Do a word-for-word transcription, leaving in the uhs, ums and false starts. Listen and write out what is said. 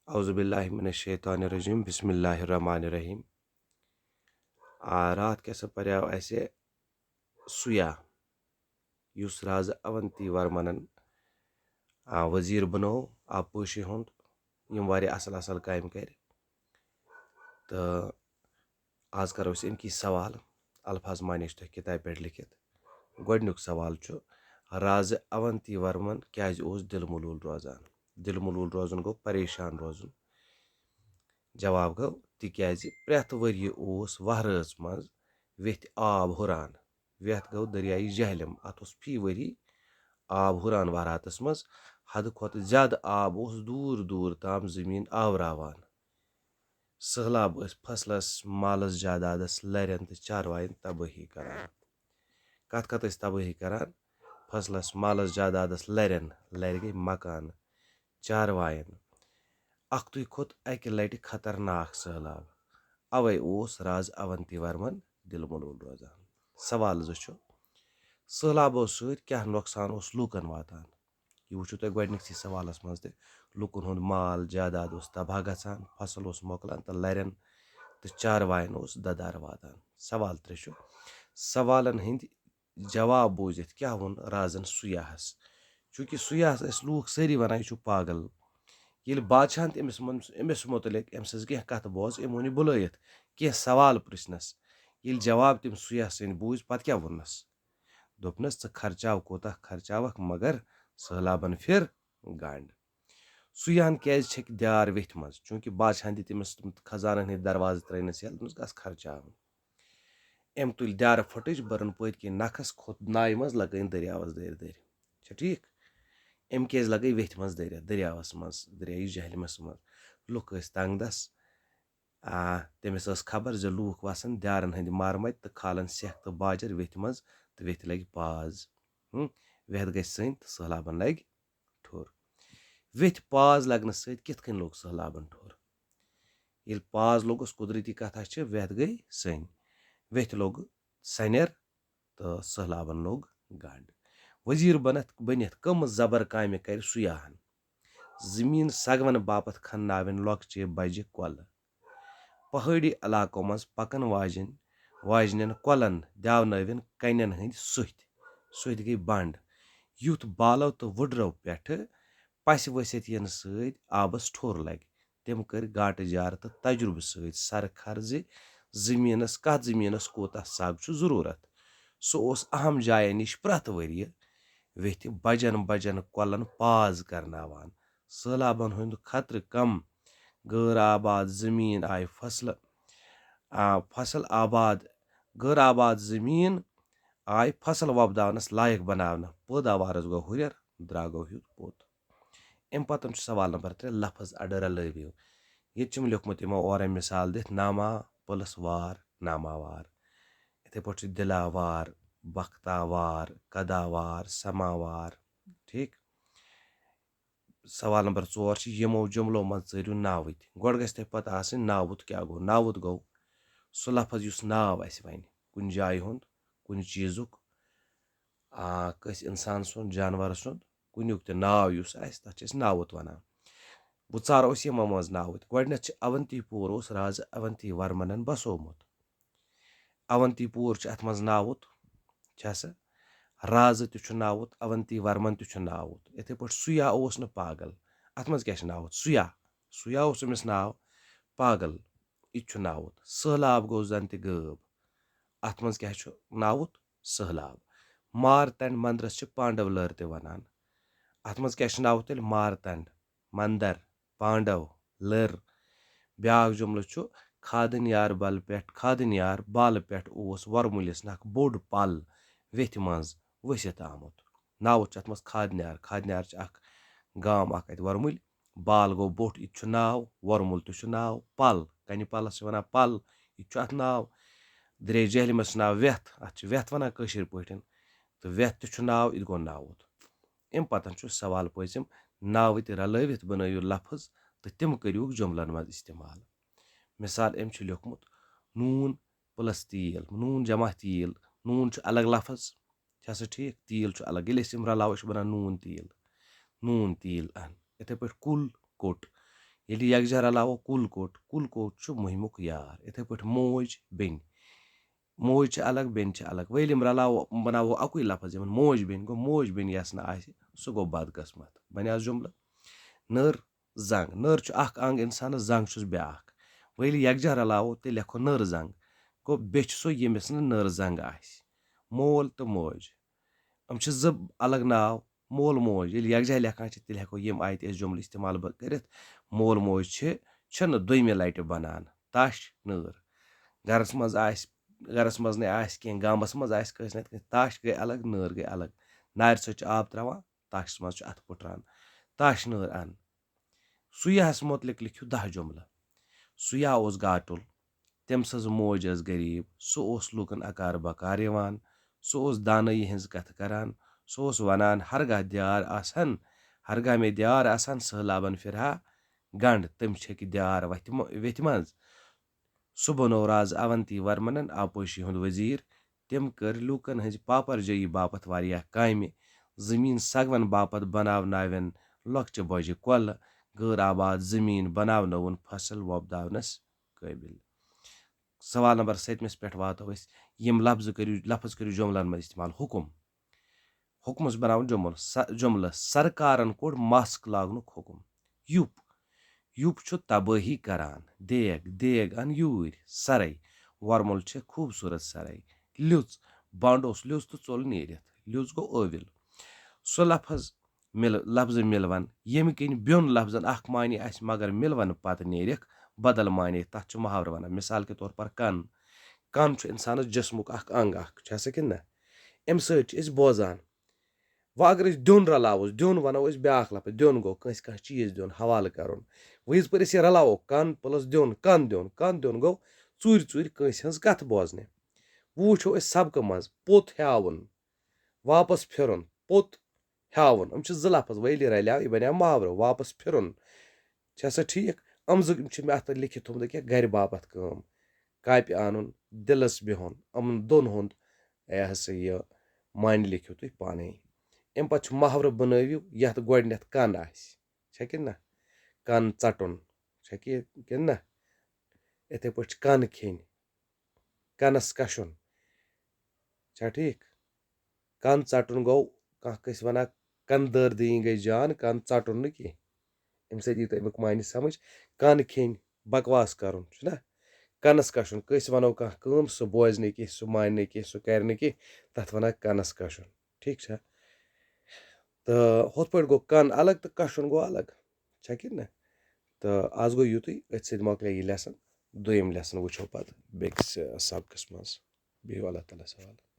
اعوذ باللہ من الشیطان الرجیم، بسم اللہ الرحمن الرحیم۔ آ، راتھ کیٛاہ سا پریو اَسہِ سُیا، یُس رازٕ اونتی ورمنن، آ، وزیر بنوو آبپاشی ہُنٛد، یِم واریاہ اصل اصل کامہِ کرِ۔ تہٕ آز کرو أسۍ اَمہِ کِنۍ سوال، الفاظ معنی چھِ تۄہہِ کِتابہِ پٮ۪ٹھ لیکھِتھ۔ گۄڈٕنیُک سوال چھُ، رازٕ اونتی ورمن کیٛازِ اوس دِل ملوٗل روزان؟ دِل ملوٗل روزُن گوٚو پریشان روزُن۔ جواب گوٚو، تِکیٛازِ پرٛٮ۪تھ ؤریہِ اوس وہرٲژ منٛز ویٚتھِ آب ہُران۔ ویٚتھ گوٚو دٔریایہِ جہلِم۔ اَتھ اوس فی ؤری آب ہُران وہراتس منٛز۔ حدٕ کھۄتہٕ زیادٕ آب اوس دوٗر دوٗر تام زٔمیٖن آوراوان۔ سٔہلاب ٲسۍ فصلس، مالس، جادادس، لرٮ۪ن تہٕ چاروایَن تبٲہی کران۔ کتھ کتھ ٲسۍ تبٲہی کران؟ فصلس، مالس، جادادس، لرٮ۪ن، لرِ گٔے مکانہٕ، چاروایَن۔ اکھتُے کھوٚت اکہِ لٹہِ خطرناک سٔہلاب۔ اوے اوس راز اونتی ورمن دِل ملوٗل روزان۔ سوال زٕ چھُ، سٔہلابو سۭتۍ کیٛاہ نۄقصان اوس لوٗکن واتان؟ یہِ وٕچھِو تُہۍ گۄڈٕنِکسٕے سوالس منٛز تہِ، لوٗکن ہُنٛد مال جاداد اوس تباہ گژھان، فصل اوس مۄکلان تہٕ لرٮ۪ن تہٕ چاروایَن اوس ددار واتان۔ سوال ترٛےٚ چھُ، سوالن ہٕنٛدۍ جواب بوٗزِتھ کیٛاہ ووٚن رازن سُیاہس؟ چوٗنٛکہِ سُیاہس ٲسۍ لوٗکھ سٲری ونان، یہِ چھُ پاگل۔ ییٚلہِ بادشاہن تہِ أمِس من-، أمِس مُتعلق أمۍ سٕنٛز کینٛہہ کتھٕ بوز، أمۍ ووٚن یہِ بُلٲیِتھ کینٛہہ سوال پرٛژھنس۔ ییٚلہِ جواب تٔمۍ سُیاہ سٕنٛدۍ بوٗزۍ، پتہٕ کیٛاہ ووٚننس؟ دوٚپنس، "ژٕ خرچاو کوٗتاہ خرچاوکھ، مگر سٔہلابن پھِر گنڈ۔" سُیاہن کیٛازِ چھکہِ دیار ویٚتھِ منٛز؟ چوٗنٛکہِ بادشاہن دِتۍ تٔمِس تِم خزانن ہٕنٛدۍ دروازٕ ترٲینس یلہٕ، دوٚپنس، "گژھ خرچاوُن۔" أمۍ تُلۍ دیارٕ پھٕٹٕج، بٔرٕن پٔتۍ کِنۍ نکھس، کھوٚت نایہِ منٛز، لگٲوِن دٔریاوس دٲرۍ دٲرۍ۔ چھا ٹھیٖک؟ أمۍ کیٛازِ لگٲے ویٚتھِ منٛز دٔریا-، دٔریاوس منٛز، دٔریایہِ جہلمس منٛز؟ لُکھ ٲسۍ تنگ دس۔ آ، تٔمِس ٲس خبر زِ لوٗکھ وسن دیارن ہٕنٛدِ مارمتہِ تہٕ کھالن سیٚکھ تہٕ باجر ویٚتھِ منٛز تہٕ ویٚتھِ لگہِ پاز۔ ہُم، ویٚتھ گژھِ سٔنۍ تہٕ سٔہلابن لگہِ ٹھوٚر۔ ویٚتھِ پاز لگنہٕ سۭتۍ کِتھ کٔنۍ لوٚگ سٔہلابن ٹھوٚر؟ ییٚلہِ پاز لوٚگُس، قدرتی کتھا چھِ، ویٚتھ گٔے سٔنۍ۔ ویٚتھِ لوٚگ سنٮ۪ر تہٕ سٔہلابن لوٚگ گنڈ۔ وزیر بنتھ، بٔنِتھ کٕم زبر کامہِ کرِ سُیاہن؟ زٔمیٖن سگون باپتھ کھنناوٕنۍ لۄکچہِ بجہِ کۄلہٕ۔ پہٲڑی علاقو منٛز پکن واجٮ۪ن، واجنٮ۪ن کۄلن دیاونٲوِن کنٮ۪ن ہٕنٛدۍ سُتھۍ۔ سُتھۍ گٔے بنڈ۔ یُتھ بالو تہٕ وُڈرو پٮ۪ٹھٕ پسہِ ؤسِتھ یِنہٕ سۭتۍ آبس ٹھوٚر لگہِ۔ تٔمۍ کٔرۍ گاٹہٕ جارٕ تہٕ تجرُبہٕ سۭتۍ سرٕ خرزِ زٔمیٖنس، کتھ زٔمیٖنس کوٗتاہ سگ چھُ ضروٗرت۔ سُہ اوس اہم جاین نِش پرٛٮ۪تھ ؤرۍ یہِ ویٚتھِ بجن بجن کۄلن پاز کرناوان۔ سٔہلابن ہُنٛد خطرٕ کم۔ غٲر آباد زٔمیٖن آیہِ فصلہٕ، آ، فصل آباد، غٲر آباد زٔمیٖن آیہِ فصل وۄپداونس لایق بناونہٕ۔ پٲداوارس گوٚو ہُرٮ۪ر، درٛاگو ہیوٚت پوٚت۔ اَمہِ پتہٕ چھُ سوال نمبر ترٛےٚ، لفظ اڈٕ رلٲوِو۔ ییٚتہِ چھُم لیوٚکھمُت یِمو اورے مثال دِتھ، ناما پُلس وار، ناماوار۔ یِتھے پٲٹھۍ چھُ دِلاوار، بختاوار، قداوار، سماوار۔ ٹھیٖک؟ سوال نمبر ژور چھُ، یِمو جملو منٛز ژٲرِو ناوٕتۍ۔ گۄڈٕ گژھِ تۄہہِ پتہ آسٕنۍ ناوُت کیٛاہ گوٚو۔ ناوُت گوٚو سُہ لفظ یُس ناو آسہِ وَنہِ کُنہِ جایہِ ہُنٛد، کُنہِ چیٖزُک، آ، کٲنٛسہِ اِنسان سُنٛد، جانور سُنٛد، کُنیُک تہِ ناو یُس آسہِ، تَتھ چھِ أسۍ ناوُت وَنان۔ وۄنۍ ژارو أسۍ یِمو منٛز ناوُت۔ گۄڈٕنٮ۪تھ چھِ اونتی پوٗر اوس رازٕ اونتی ورمنن بسومُت۔ اونتی پوٗر چھُ اَتھ منٛز ناوُت، چھا سا؟ رازٕ تہِ چھُ ناوُت، اونتی ورمن تہِ چھُ ناوُت۔ یِتھے پٲٹھۍ سُیا اوس نہٕ پاگل۔ اَتھ منٛز کیٛاہ چھُ ناوُت؟ سُیا۔ سُیا اوس أمِس ناو پاگل۔ یہِ تہِ چھُ ناوُت۔ سٔہلاب گوٚو زن تہِ غٲب۔ اَتھ منٛز کیٛاہ چھُ ناوُت؟ سٔہلاب۔ مارتنڈ مندرس چھِ پانڈو لٲر تہِ وَنان۔ اَتھ منٛز کیٛاہ چھُ ناوُت تیٚلہِ؟ مارتنڈ، مندر، پانڈو، لٔر۔ بیٛاکھ جملہٕ چھُ، کھادٕنۍ یار بل پٮ۪ٹھ، کھادٕنۍ یار بالہٕ پٮ۪ٹھ اوس وۄرمُلِس نکھٕ بوٚڑ پل ویٚتھِ منٛز ؤسِتھ آمُت۔ ناوُت چھُ اَتھ منٛز کھادٕنۍ یار۔ کھادٕنۍ یار چھِ اکھ گام اکھ اَتہِ وۄرمُلۍ۔ بال گوٚو بوٚٹھ، یہِ تہِ چھُ ناو، وۄرمُل تہِ چھُ ناو، پل، کنہِ پلس چھِ وَنان پل، یہِ تہِ چھُ اَتھ ناو۔ درے جہلمس چھُ ناو وٮ۪تھ، اَتھ چھِ وٮ۪تھ وَنان کٲشِر پٲٹھۍ، تہٕ وٮ۪تھ تہِ چھُ ناو، یہِ تہِ گوٚو ناوُت۔ اَمہِ پتہٕ چھُ سوال پٲژِم، ناوٕ تہِ رلٲوِتھ بنٲوِو لفظ تہٕ تِم کٔرِوُکھ جملن منٛز استعمال۔ مثال، أمۍ چھُ لیوٚکھمُت نوٗن پلس تیٖل، نوٗن جمع تیٖل۔ نوٗن چھُ الگ لفظ، چھا سا ٹھیٖک؟ تیٖل چھُ الگ۔ ییٚلہِ أسۍ یِم رلاوو، أسۍ چھِ بنان نوٗن تیٖل۔ نوٗن تیٖل اَن۔ یِتھے پٲٹھۍ کُل کوٚٹ۔ ییٚلہِ یکجاہ رلاوو کُل کوٚٹ، کُل کوٚٹ چھُ مُہِمُک یار۔ یِتھے پٲٹھۍ موج بیٚنہِ، موج چھِ الگ، بیٚنہِ چھِ الگ۔ وۄنۍ ییٚلہِ یِم رلاوو، بناوو اَکُے لفظ یِمن موج بیٚنہِ، گوٚو موج بیٚنہِ یَس نہٕ آسہِ، سُہ گوٚو بدقٕسمت۔ بنیٛاو جملہٕ۔ نٔر زنٛگ، نٔر چھُ اکھ انگ انسانس، زنٛگ چھُس بیٛاکھ۔ وۄنۍ ییٚلہِ یکجاہ رلاوو، تیٚلہِ لیکھو نٔر زنٛگ۔ گوٚو بیٚیہِ چھُ سُہ ییٚمِس نہٕ نٔر زنٛگ آسہِ۔ مول تہٕ موج، یِم چھِ زٕ الگ ناو۔ مول موج ییٚلہِ یکجاہ لیکھان چھِ، تیٚلہِ ہٮ۪کو یِم آیہِ تہِ أسۍ جملہٕ استعمال بہ-، کٔرِتھ۔ مول موج چھِ، چھِنہٕ دوٚیمہِ لٹہِ بنان۔ تَش نٲر۔ گرس منٛز آسہِ، گرس منٛز نَے آسہِ کینٛہہ، گامس منٛز آسہِ کٲنٛسہِ نتہٕ کٲنٛسہِ، تَش گٔے الگ، نٲر گٔے الگ۔ نارِ سۭتۍ چھُ آب تراوان، تَشس منٛز چھُ اَتھٕ پھُٹران۔ تَش نٲر اَن۔ سُیاہس مُتعلق لیکھِو دَہ جملہٕ۔ سُیا اوس گاٹُل، تٔمۍ سٕنٛز موج ٲس غریٖب، سُہ اوس لوٗکن اکار بکار یِوان، سُہ اوس دانٲیی ہٕنٛز کتھٕ کران، سُہ اوس ونان، ہرگاہ دیار آسہن، ہرگاہ مےٚ دیار آسہن، سہلابن پھرہا گنڈ، تٔمۍ چھکہِ دیار وتھِ م-، ویتھِ منٛز۔ سُہ بنوو راز اونتی ورمنن آپوشی ہُنٛد وزیر۔ تٔمۍ کٔر لوٗکن ہٕنٛزِ پاپر جٲیی باپتھ واریاہ کامہِ۔ زٔمیٖن سگون باپتھ بناوناوٮ۪ن لۄکچہِ بۄجہِ کۄلہٕ، غٲر آباد زٔمیٖن بناونٲوُن فصل وۄپداونس قٲبِل۔ سوال نمبر سٔتمِس پٮ۪ٹھ واتو أسۍ۔ یِم لفظ کٔرِو، لفظ کٔرِو جملن منٛز استعمال۔ حُکُم۔ حُکمس بناوُن جمل۔ س-، جملہٕ۔ سرکارن کوٚڑ ماسک لاگنُک حُکُم۔ یُپ۔ یُپ چھُ تبٲہی کران۔ دیگ، دیگ ان یوٗرۍ۔ سرے۔ ورمُل چھےٚ خوٗبصوٗرت سرے۔ لیُژ۔ بنڈ اوس لیُژ تہٕ ژوٚل نیٖرِتھ۔ لیُژ گوٚو ٲوِل۔ سُہ لفظ مِل-، لفظ مِلوَن، ییٚمہِ کِنۍ بیوٚن لفظن اکھ معنی آسہِ مگر مِلوَن پتہٕ نیرِکھ بدل معنی، تتھ چھُ محاورٕ ونان۔ مثال کے طور پر کن۔ کن چھُ انسانس جسمُک اکھ انگ اکھ، چھا سا کِنہٕ نہ؟ امہِ سۭتۍ چھِ أسۍ بوزان۔ وۄنۍ اگر أسۍ دیُن رلاووس، دیُن ونو أسۍ بیاکھ لفظ، دیُن گوٚو کٲنٛسہِ کانٛہہ چیٖز دیُن، حوالہٕ کرُن۔ وۄنۍ یِتھ پٲٹھۍ أسۍ یہِ رلاوو، کن plus دیُن، کن دیُن، کن دیُن گوٚو ژوٗرِ ژوٗرِ کٲنٛسہِ ہٕنٛز کتھ بوزنہِ۔ وۄنۍ وٕچھو أسۍ سبقہٕ منٛز پوٚت ہیاوُن، واپس پھِرُن، پوٚت ہیاوُن۔ یِم چھِ زٕ لفظ، وۄنۍ ییٚلہِ یہِ رلیو، یہِ بنیو محاورٕ، واپس پھِرُن۔ چھا سا ٹھیٖک؟ یِم زٕ چھِ مےٚ اتھ پٮ۪ٹھ لیکھِتھ تھوٚمُت، ییٚکیٛاہ گرِ باپتھ کٲم۔ کاپہِ انُن، دِلس بِہُن، یِمن دۄن ہُنٛد، یہِ ہسا یہِ معنی لیکھِو تُہۍ پانے۔ امہِ پتہٕ چھُ محاورٕ بنٲوِو، یتھ گۄڈٕنیتھ کن آسہِ، چھا کِنہٕ نہ؟ کن ژٹُن، چھا کہِ-، کِنہٕ نہ؟ یِتھے پٲٹھۍ چھِ کن کھیٚنۍ، کنس کشُن۔ چھا ٹھیٖک؟ کن ژٹُن گوٚو کانٛہہ کٲنٛسہِ ونان، کن دٲر دِنۍ گٔے جان، کن ژٹُن نہٕ کینٛہہ۔ امہِ سۭتۍ یی تۄہہِ امیُک معنی سمجھ۔ کن کھیٚنۍ، بکواس کرُن، چھُنہ؟ کنس کشُن، کٲنٛسہِ ونو کانٛہہ کٲم، سُہ بوزِ نہٕ کینٛہہ، سُہ مانہِ نہٕ کینٛہہ، سُہ کرِ نہٕ کینٛہہ، تتھ ونان کنس کشُن۔ ٹھیٖک چھا؟ تہٕ ہُتھ پٲٹھۍ گوٚو کن الگ تہٕ کشُن گوٚو الگ، چھا کِنہٕ نہ؟ تہٕ از گوٚو یُتُے، أتھۍ سۭتۍ مۄکلے یہِ lesson۔ دوٚیِم lesson وٕچھو پتہٕ بیٚکِس، آ، سبقس منٛز۔ بِہِو اللہ تعالیٰ ہس حوالہٕ۔